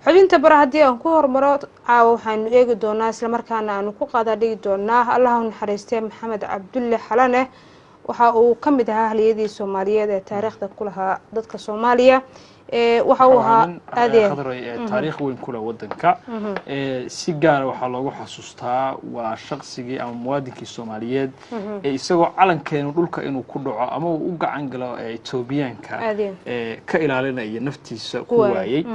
Xubinta bara haddii aan ku hormaro, caawa waxaanu eegi doonaa islamarkaana aanu ku qaada dhigi doonaa Allaha u naxariistee Maxamed Cabdulle Xalane. Waxa uu ka mid ahaa haliyadii Soomaaliyeed ee taariikhda ku lahaa dadka Soomaaliya. Waxa uu ahaa aad taariikh weyn kule wadanka. Si gaara waxaa loogu xasuustaa waa shaqsigii ama muwaadinkii Soomaaliyeed ee isagoo calankeenu dhulka inuu ku dhaco ama uu u gacan galo Etoobiyaanka ka ilaalinaya naftiisa ku waayey.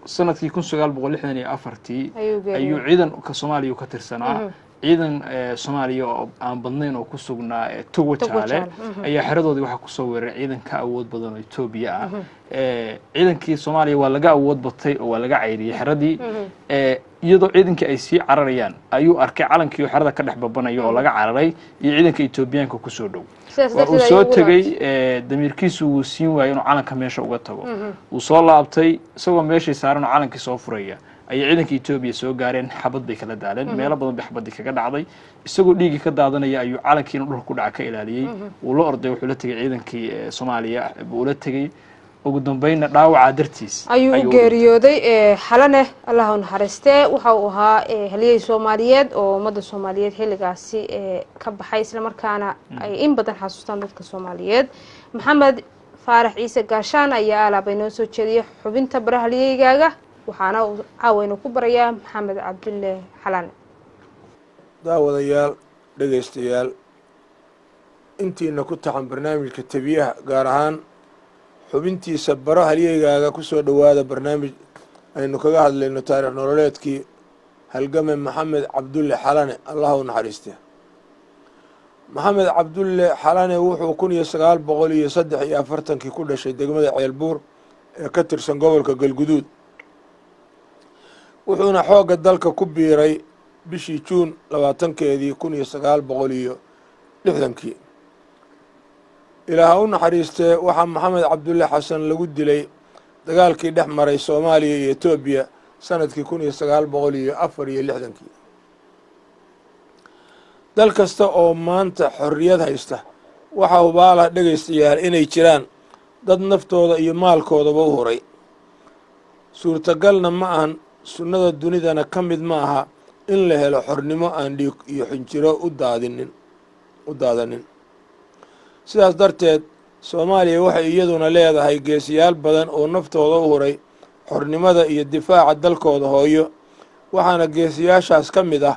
Sanadkii 1964-tii ayuu ciidanka Soomaaliya ka tirsanaa. Ciidan Soomaaliya oo aan badnayn oo ku sugnaa Togo Jaale ayaa xeradoodii waxaa kusoo weeraray ciidan ka awood badan oo Etoobiya ah. Ciidankii Soomaaliya waa laga awood batay oo waa laga cayriyey xeradii. Iyadoo ciidankii ay sii cararayaan ayuu arkay calankii oo xerada ka dhex babanayo oo laga cararay iyo ciidanka Etoobiyaanka kusoo dhow. Waa uu soo tegey, damiirkiisu wuu siin waayey inuu calanka meesha uga tago. Wuu soo laabtay isagoo meeshii saaran oo calankii soo furaya ayay ciidanka Etoobiya soo gaareen. Xabad bay kala daaleen, meelo badan bay xabadii kaga dhacday. Isagoo dhiiggii ka daadanaya ayuu calankii inuu dhulka ku dhaca ka ilaaliyey. Wuu la orday, wuxuu la tegey ciidankii Soomaaliya buu ula tegey. Ugu dambeynna dhaawacaa dartiis ayuu u geeriyooday Xalane, Allah u naxariistee. Waxa uu ahaa haliyey Soomaaliyeed oo ummadda Soomaaliyeed xilligaasi ka baxay, islamarkaana ay in badan xasuustaan dadka Soomaaliyeed. Maxamed Faarax Ciise Gaashaan ayaa alaaba inoo soo jeediyay xubinta bara haliyeygaaga, waxaana uu caawaynu ku barayaa Maxamed Cabdulle Xalane. Daawadayaal, dhegaystayaal, intiina ku taxan barnaamijka Tabiyaha, gaar ahaan xubintiisa Baro Halyeygaaga, ku soo dhowaada barnaamij aynu kaga hadlayno taarikh nololeedkii halgame Maxamed Cabdulle Xalane, Allah u naxariiste. Maxamed Cabdulle Xalane wuxuu 1943-kii ku dhashay degmada Ceelbuur ee ka tirsan gobolka Galguduud, wuxuuna xoogga dalka ku biiray bishii Juun 20-keedii 1960-kii. Ilaah u naxariistee, waxaa Maxamed Cabdulle Xasan lagu dilay dagaalkii dhex maray Soomaaliya iyo Etoobiya sanadkii 1964-kii. Dal kasta oo maanta xorriyad haysta waxaa hubaala, dhegaystayaal, inay jiraan dad naftooda iyo maalkoodaba u huray. Suurtagalna ma ahan, sunnada dunidana ka mid ma aha in la helo xornimo aan dhiig iyo xinjiro u daadanin. Sidaas darteed, Soomaaliya waxay iyaduna leedahay geesiyaal badan oo naftooda u huray xornimada iyo difaaca dalkooda hooyo. Waxaana geesiyaashaas ka mid ah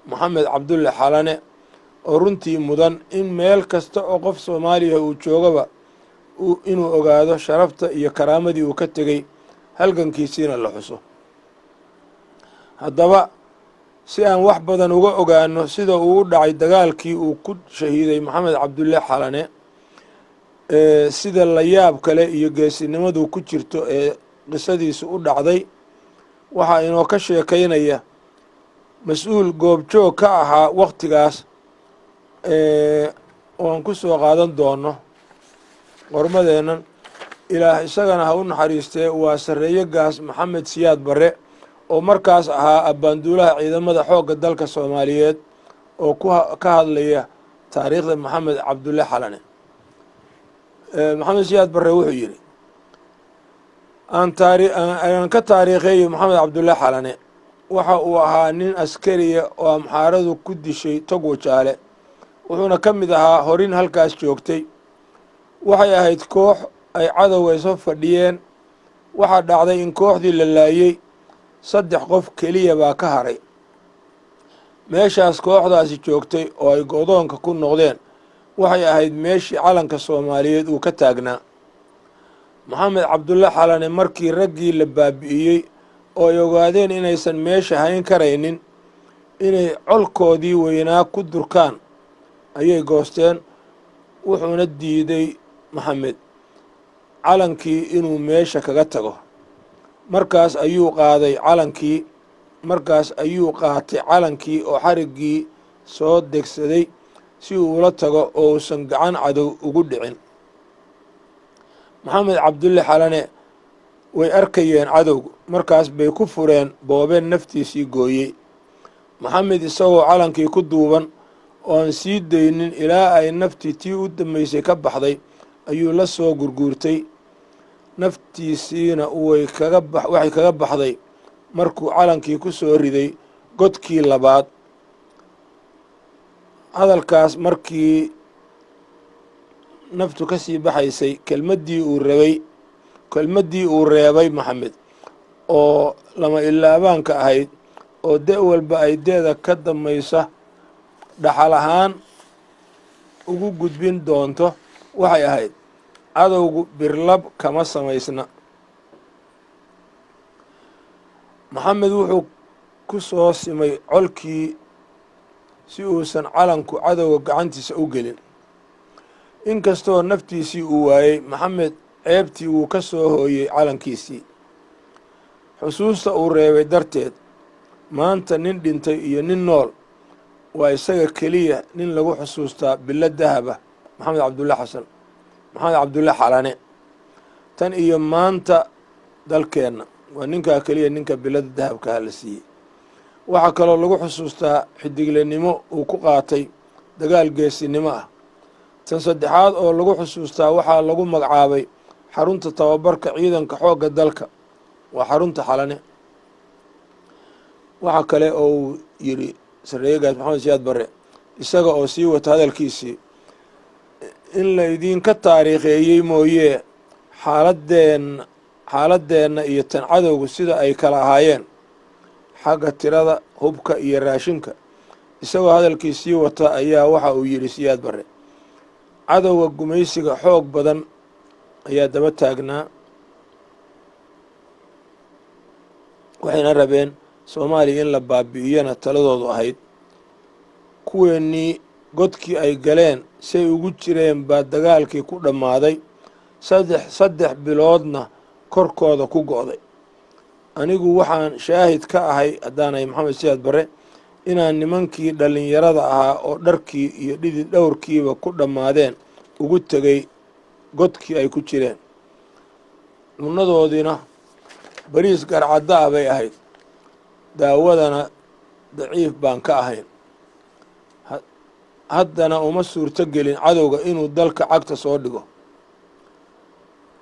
Maxamed Cabdulle Xalane, oo runtii mudan in meel kasta oo qof Soomaaliya uu joogaba inuu ogaado sharafta iyo karaamadii uu ka tegey, halgankiisiina la xuso. Haddaba, si aan wax badan uga ogaano sida uu u dhacay dagaalkii uu ku shahiiday Maxamed Cabdulle Xalane, sida la yaab kale iyo geesinimadu ku jirto ee qisadiisu u dhacday, waxaa inoo ka sheekaynaya mas-uul goobjoog ka ahaa wakhtigaas oo aan ku soo qaadan doono qormadeennan. Ilaah isagana ha u naxariistee, waa Sarreeye Gaas Maxamed Siyaad Barre, oo markaas ahaa abbaanduulaha ciidamada xoogga dalka Soomaaliyeed, oo ku ka hadlaya taariikhda Maxamed Cabdulle Xalane. Maxamed Siyaad Barre wuxuu yidhi: "Aan ka taariikheeyo Maxamed Cabdulle Xalane. Waxa uu ahaa nin askariya oo Amxaaradu ku dishay Tog Wajaale, wuxuuna ka mid ahaa horin halkaas joogtay. Waxay ahayd koox ay cadowga iso fadhiyeen. Waxaa dhacday in kooxdii la laayey, 3 qof keliya baa ka haray meeshaas kooxdaasi joogtay oo ay godoonka ku noqdeen. Waxay ahayd meeshii calanka Soomaaliyeed uu ka taagnaa. Maxamed Cabdulle Xalane markii raggii la baabi'iyey oo ay ogaadeen inaysan meesha hayn karaynin, inay colkoodii weynaa ku durkaan ayay goosteen. Wuxuuna diiday Maxamed calankii inuu meesha kaga tago. Markaas ayuu qaaday calankii, markaas ayuu qaatay calankii oo xariggii soo degsaday si uu ula tago oo uusan gacan cadow ugu dhicin. Maxamed Cabdulle Xalane way arkayeen cadowgu, markaas bay ku fureen boobeen naftiisii gooyey. Maxamed isagoo calankii ku duuban oo aan sii daynin ilaa ay naftii tii u dambaysay ka baxday ayuu la soo gurguurtay. Naftiisiina way kaga waxay kaga baxday markuu calankii ku soo riday godkii labaad. Hadalkaas markii naftu ka sii baxaysay, kelmaddii uu rabay, kelmaddii uu reebay Maxamed oo lama ilaabaanka ahayd, oo de' walba ay de'da ka dambaysa dhaxal ahaan ugu gudbin doonto, waxay ahayd: "Cadowgu birlab kama samaysna." Maxamed wuxuu ku soo simay colkii si uusan calanku cadowga gacantiisa u gelin. Inkastoo naftiisii uu waayey, Maxamed ceebtii wuu ka soo hooyey calankiisii. Xusuusta uu reebay darteed, maanta nin dhintay iyo nin nool waa isaga keliya nin lagu xusuustaa bilo dahaba, Maxamed Cabdulle Xasan, Maxamed Cabdulle Xalane. Tan iyo maanta dalkeenna waa ninkaa keliya ninka bilada dahabkaha la siiyey. Waxaa kaloo lagu xusuustaa xidiglenimo uu ku qaatay dagaal geesinimo ah. Tan saddexaad oo lagu xusuustaa, waxaa lagu magacaabay xarunta tababarka ciidanka xoogga dalka, waa xarunta Xalane. Waxaa kale oo uu yidhi sarreeyegaas Maxamed Siyaad Barre, isaga oo sii wata hadalkiisii: "In laydinka taariikheeyey mooyee, xaaladeenna iyo tan cadowgu sida ay kala ahaayeen xagga tirada, hubka iyo raashinka." Isagoo hadalkii sii wata ayaa waxa uu yidhi Siyaad Barre: "Cadowga gumaysiga xoog badan ayaa daba taagnaa, waxayna rabeen Soomaaliya in la baabi'iyana taladoodu ahayd. Kuweennii godkii ay galeen say ugu jireen baa dagaalkii ku dhammaaday, 3 biloodna korkooda ku go'day. Anigu waxaan shaahid ka ahay, haddaanay Maxamed Siyaad Barre, inaan nimankii dhallinyarada ahaa oo dharkii iyo dhidid dhowrkiiba ku dhammaadeen ugu tegey godkii ay ku jireen. Cunnadoodiina bariis garcadda ah bay ahayd, daawadana daciif baan ka ahayn. Haddana uma suurto gelin cadowga inuu dalka cagta soo dhigo.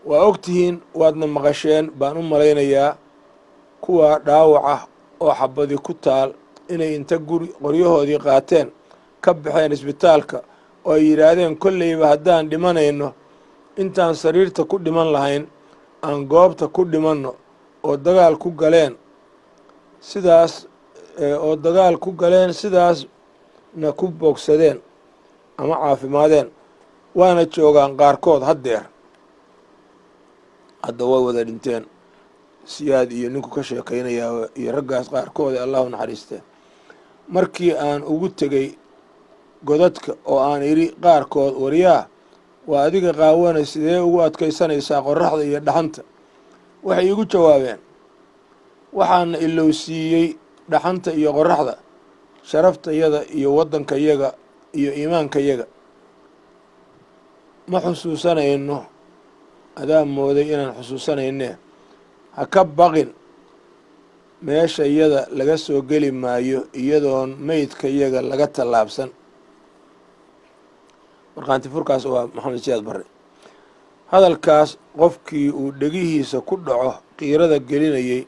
Waa ogtihiin, waadna maqasheen baan u malaynayaa, kuwa dhaawac ah oo xabadi ku taal inay inta guri qoryahoodii qaateen ka baxeen isbitaalka, oo ay yidhaahdeen: 'Kolleyba haddaan dhimanayno, intaan sariirta ku dhiman lahayn aan goobta ku dhimanno,' oo dagaal ku galeen sidaas, oo dagaal ku galeen sidaasna ku bogsadeen ama caafimaadeen. Waana joogaan qaarkood haddeer." Hadda way wada dhinteen Siyaad iyo ninku ka sheekaynayaa iyo raggaas qaarkood, ee Allahu naxariistee. "Markii aan ugu tegey godadka oo aan idhi qaarkood: 'Waryaa, waa adiga qaawana, sidee ugu adkaysanaysaa qorraxda iyo dhaxanta?' Waxay iigu jawaabeen: 'Waxaana ilowsiiyey dhaxanta iyo qorraxda sharaftayada iyo waddankayaga iyo iimaankayaga. Ma xusuusanayno, adaa mooday inaan xusuusanaynee. Ha ka baqin, meeshayada laga soo geli maayo iyadoon meydkayaga laga tallaabsan." Markhaanti furkaas waa Maxamed Siyaad Barre. Hadalkaas qofkii uu dhegihiisa ku dhaco qiirada gelinayay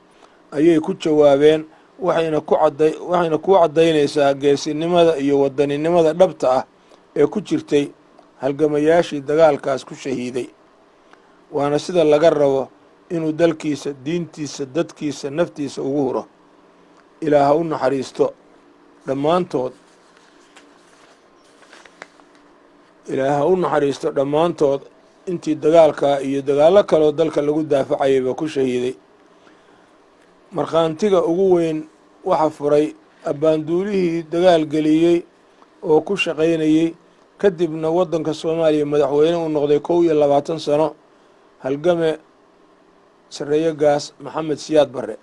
ayay ku jawaabeen, waxayna ku caddaynaysaa geesinimada iyo wadaninimada dhabta ah ee ku jirtay halgamayaashii dagaalkaas ku shahiiday. Waana sida laga rabo inuu dalkiisa, diintiisa, dadkiisa, naftiisa ugu huro. Ilaah ha u naxariisto dhammaantood. Ilaah ha u naxariisto dhammaantood intii dagaalkaa iyo dagaallo kaloo dalka lagu daafacayayba ku shahiiday. Markhaantiga ugu weyn waxa furay abbaanduulihii dagaal geliyey oo ku shaqaynayey, kadibna waddanka Soomaaliya madaxweyne u noqday 21 sano, halgame sarreeye gaas Maxamed Siyaad Barre.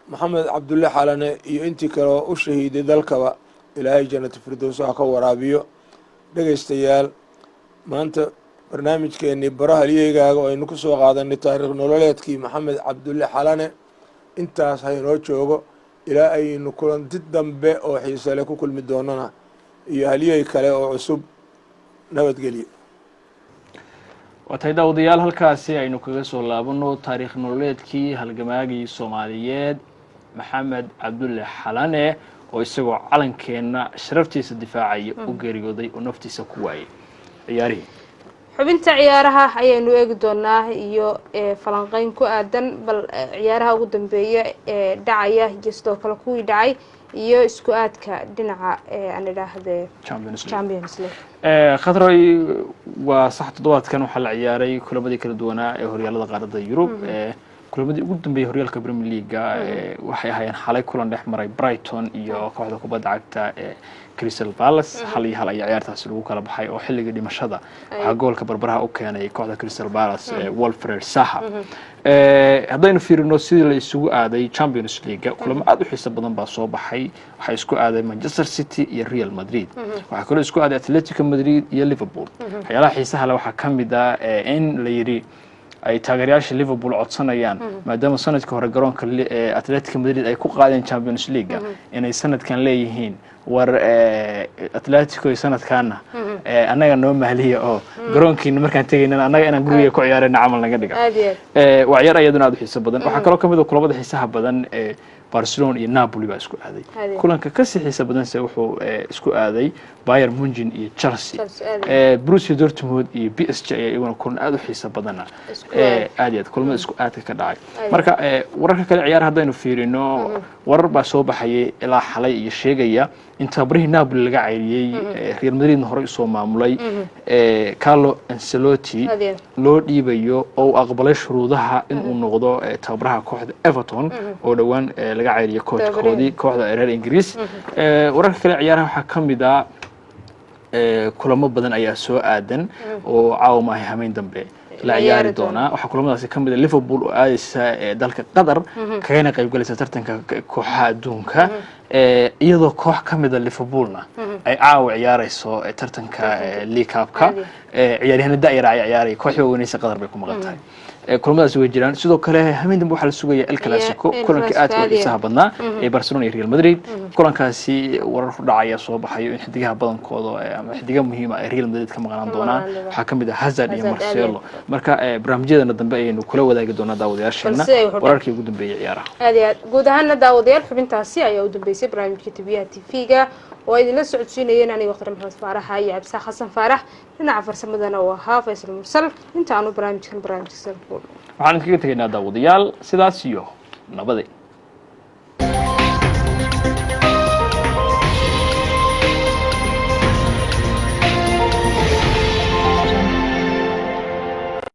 Maxamed Cabdulle Xalane iyo intii kale oo u shahiiday dalkaba Ilaahay jannatu firdows ha ka waraabiyo. Dhegaystayaal, maanta barnaamijkeennii Baro Halyeygaaga oo aynu ku soo qaadanay taariikh nololeedkii Maxamed Cabdulle Xalane intaas haynoo joogo, ilaa aynu kulanti dambe oo xiisale ku kulmi doonana iyo halyey kale oo cusub. Nabadgelyo. Waa tahay, daawadayaal, halkaasi aynu kaga soo laabano taariikh nololeedkii halgamaagii Soomaaliyeed Maxamed Cabdulle Xalane, oo isagoo calankeenna sharaftiisa difaacaya u geeriyooday oo naftiisa ku waayay. Ciyaarihii. Xubinta ciyaaraha ayaynu eegi doonaa iyo falanqeyn ku aadan bal ciyaaraha ugu dambeeya ee dhacaya iyo sidoo kale kuwii dhacay iyo isku aadka dhinaca aan idhaahdee Champions League. Champions League. Khadroy, waa sax, toddobaadkan waxaa la ciyaaray kulamadii kala duwanaa ee horyaalada qaaradda Yurub. Kulamadii ugu dambeeyey horyaalka Premier League-ga waxay ahaayeen xalay kulan dhex maray Brighton iyo kooxda kubadda cagta ee Crystal Palace. 1-1 ayaa ciyaartaasi lagu kala baxay, oo xilligii dhimashada waxaa goolka barbaraha u keenay kooxda Crystal Palace ee Wilfred Zaha. Haddaynu fiirino sidii la isugu aaday Champions League, kulamo aad u xiiso badan baa soo baxay. Waxaa isku aaday Manchester City iyo Real Madrid, waxaa kaloo isku aaday Atletico Madrid iyo Liverpool. Waxyaalaha xiisaha leh waxaa ka mid ah in la yidhi ay taageerayaasha Liverpool codsanayaan, maadaama sanadkii hore garoonka Atletico Madrid ay ku qaadeen Champions League, inay sanadkan leeyihiin: "War Atletico, sanadkaana annaga noo mahliya, oo garoonkiina markaan tegaynana annaga inaan guriga ku ciyaarayna camal naga dhiga." Aad iyo aad. Waa ciyaar iyaduna aad u xiiso badan. Waxaa kaloo kamid a kulamada xiisaha badan ee Barcelona iyo Napoli baa isku aaday. Aad iyo. Kulanka kasii xiisa badanse wuxuu isku aaday Bayern Munchen iyo Chelsea. Chelsea, aad iyo. Borussia Dortmund iyo PSG ayaa iyaguna kulan aad u xiiso badana. Isku aad iyo aad kulamada isku aadka ka dhacay. Aad. Marka wararka kale ciyaar haddaynu fiirino, warar baa soo baxayay ilaa xalay iyo sheegaya in tababarihii Napoli laga cayriyey, Real Madridna horey usoo maamulay, Carlo Ancelotti, Aad iyo aad. loo dhiibayo oo uu aqbalay shuruudaha inuu noqdo tababaraha kooxda Everton, oo dhowaan laga cayriyay coachkoodii kooxda reer Ingiriis. Wararka kale ciyaaraha waxaa ka mid ah kulamo badan ayaa soo aadan oo caawa maahay hameyn dambe la la ciyaari ciyaari doonaa. Waxaa kulamadaasi ka mid a Liverpool oo aadaysa dalka Qatar, kagana qaybgalaysa tartanka kooxaha adduunka, iyadoo koox ka mida Liverpoolna ay caawa ciyaarayso tartanka League Cup-ka. Caadi. Ciyaaryahana da'yar ay ciyaaraya, kooxii waaweynaysa Qatar bay ku maqan tahay. Kulamadaasi way jiraan. Sidoo kale habeen dambe waxaa la sugaya El Clasico, El kulankii Clasico, aadka u aad iyo xiisaha badnaa ee Barcelona iyo Real Madrid. Kulankaasi warar ku dhacaya soo baxayo in xidigaha badankooda ama xidiga muhiima ay Real Madrid ka maqnaan doonaan. Maqnaan doonaan. Waxaa ka mid ah Hazard iyo Hazard, aad iyo Marcelo. Marka barnaamijyadana dambe ayaynu kula wadaagi doonaa daawadayaasheena Balse ay wuxuu wararkii ugu dambeeyey ciyaaraha. Aad iyo aad. Guud ahaana, daawadayaal, xubintaasi ayaa u dambeysay barnaamijka Tibiyaha TV-ga, oo ay idinla socodsiinayeen aniga Waqtar Maxamed Faaraxa iyo Cabdisaaq Xasan Faarax. Dhinaca farsamadana uu ahaa Faysal Mursal. Inta aanu barnaamijkan barnaamijka Waxaan idinkaga tegaynaa, daawadayaal, sidaas iyo nabade.